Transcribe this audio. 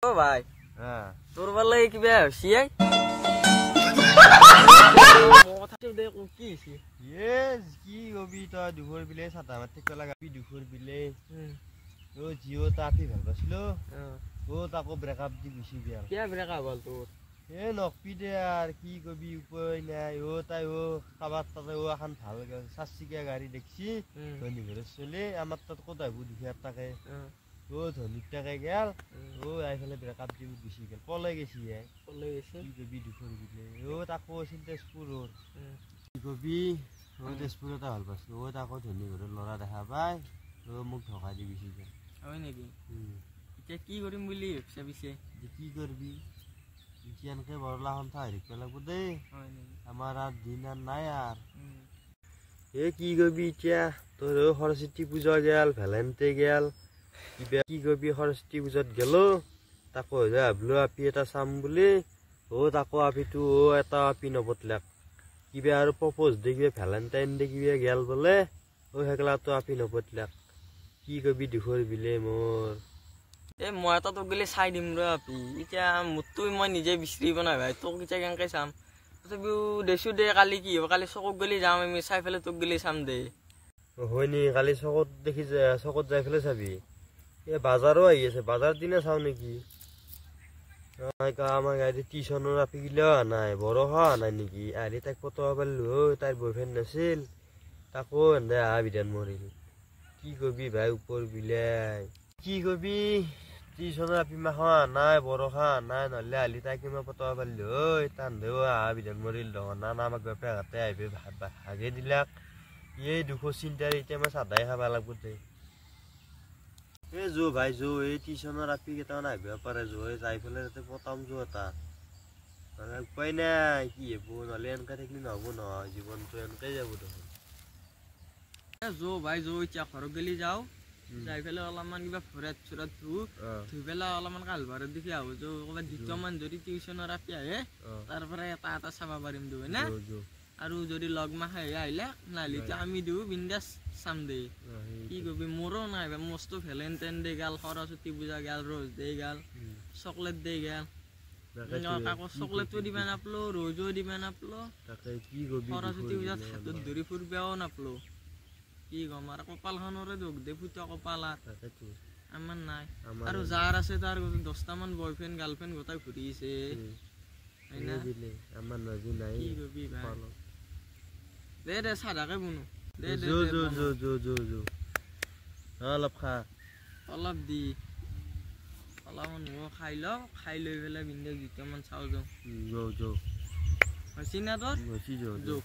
ও ভাই, তোৰ বোলে কিবা হৈছে? কি হৈছে? কি কবি তই, দুখৰ বিলে চাটা মাৰি থাকিব লগা, দুখৰ বিলে। অ জিঅ' তাপি ভাল পাইছিলো, অ তাকো ব্ৰেকআপ দি গুচি গেল। কিয় ব্ৰেকআপ হ'ল তোৰ? এ নকবি দে আৰু, কি কবি, উপায় নাই। অ তাই অ কাৰোবাৰ তাতে অ এখন ভাল চাৰিচকীয়া গাড়ী দেখছি, ধনী ঘৰৰ চলি, আমাৰ তাত ক'ত আহিব দুখীয়াৰ তাকে। অ ধনীৰ তাকে গেল, অ আহি ব্ৰেকআপ দি গুচি গেল, পলাই গেছি। পলাই গেছি, কি কবি, দুখৰ বিলে। অ তাকো আছিল তেজপুৰৰ, কি কবি, অ তেজপুৰ এটা ভাল পাইছিলো, অ তাকো ধনী ঘৰৰ ল'ৰা দেখা পাই অ মোক ধোকা দি গুচি গেল। হয় নেকি? এতিয়া কি কৰিম বুলি ভাবিছা পিছে? কি কৰিবি এতিয়া, এনেকে বৰলা সন্থা হৈ থাকিব লাগিব দেই, আমাৰ আৰু দিন আৰু নাই আৰু। এ কি কৰিবি এতিয়া, তোৰ সৰস্বতী পূজা গেল, ভেলেণ্টাইন গেল, কিবা কি কৰিবি। সৰস্বতী পূজাত গেলো, তাকো ভাবলো আপি এটা চাম বুলি, অ তাকো আপিটো অ এটা আপি নপতলাক। কিবা আৰু প্ৰপ'জ দে, কিবা ভেলেণ্টাইন দে কিবা গেল বোলে, অ সেইগিলাটো আপি নপতলাক। কি কবি, দুখৰ বিলে মোৰ। এ মই এটা তোক গেলে চাই দিম ৰ আপি। এতিয়া মোৰতো মই নিজে বিচাৰিব নাই ভাই, তোক এতিয়া কেনেকে চাম? তথাপিও দেছো দে, কালি কি হ'ব, কালি চকুত গেলি যাম আমি, চাই পেলাই তোক গেলি চাম দে। হয় নি? কালি চকত দেখি, চকত যাই পেলাই চাবি। এই বাজাৰো আহি আছে, বাজাৰ দিনা চাওঁ নেকি? আমাৰ গাড়ী টিউচনৰ আপি গিলাও অহা নাই, বৰষা অহা নাই নেকি? আহি তাইক পতাব পাৰিলো হয়, তাইৰ বয়ফ্ৰেণ্ড নাছিল, তাকো এনে আহা বিধান মৰিল। কি কবি ভাই, ওপৰ বিলাই, কি কবি, টিউচনৰ আপি মাখা অহা নাই, বৰষা অহা নাই, নহ'লে আলি তাইক মই পতাব পাৰিলো হয়। তাহাঁতেও আহা বিধান মৰিল দেখোন। না আমাক বাপেকহঁতে আহিবি হাগে দিলাক। এই দুখৰ চিন্তাৰ এতিয়া মই চাদাই খাব লাগব দে। এ যো ভাই যো, এই টিউচনৰ আপি কেইটামান আহিব পাৰে, যো যাই পেলাই তাতে পতাম যো এটা, মানে উপায় নাই, কি হ'ব, নহ'লে এনেকে থাকিলে নহ'ব নহয়, জীৱনটো এনেকে যাব দেখোন। যো ভাই যো, এতিয়া ঘৰত গেলি যাওঁ, যাই পেলাই অলপমান কিবা ভৰাত চুৰাত ধু, ধুই পেলাই অলপমান কালভাৰত দেখি আহো যো, ক'ৰবাত দুটামান যদি টিউচনৰ আপি আহে, তাৰ পৰা এটা এটা চাব পাৰিম দো, হয়নে? আৰু যদি লগ মাখে আহিলে, নাহিলে এতিয়া আমি দিওঁ বিন্দাছ চাম দে। কি কবি, মোৰো নাই, মস্ত ভেলেণ্টাইন ডে গেল, সৰস্বতী পূজা গেল, ৰ'জ ডে গেল, চকলেট ডে গেল, কাকো চকলেটো দিবা নাপলো, ৰ'জো দিবা নাপলো, সৰস্বতী পূজাত হাতত ধৰি ফুৰবাও নাপলো। কি ক'ম আৰু, কপালখনৰে দুখ দে, ফুটা কপাল আৰু আমাৰ নাই। আৰু যাৰ আছে তাৰ 10টামান বয়ফ্ৰেণ্ড গাৰ্লফ্ৰেণ্ড গোটাই ঘূৰিছে। কি কবি ভাই, দে দে চাদাকে বনো দে দে। অলপ খা, অলপ দি, অলপমান ময়ো খাই লওঁ, খাই লৈ পেলাই বিন্দাছ দুটামান চাওঁ যাওঁ। যো যো হৈছে না তোৰ? যো।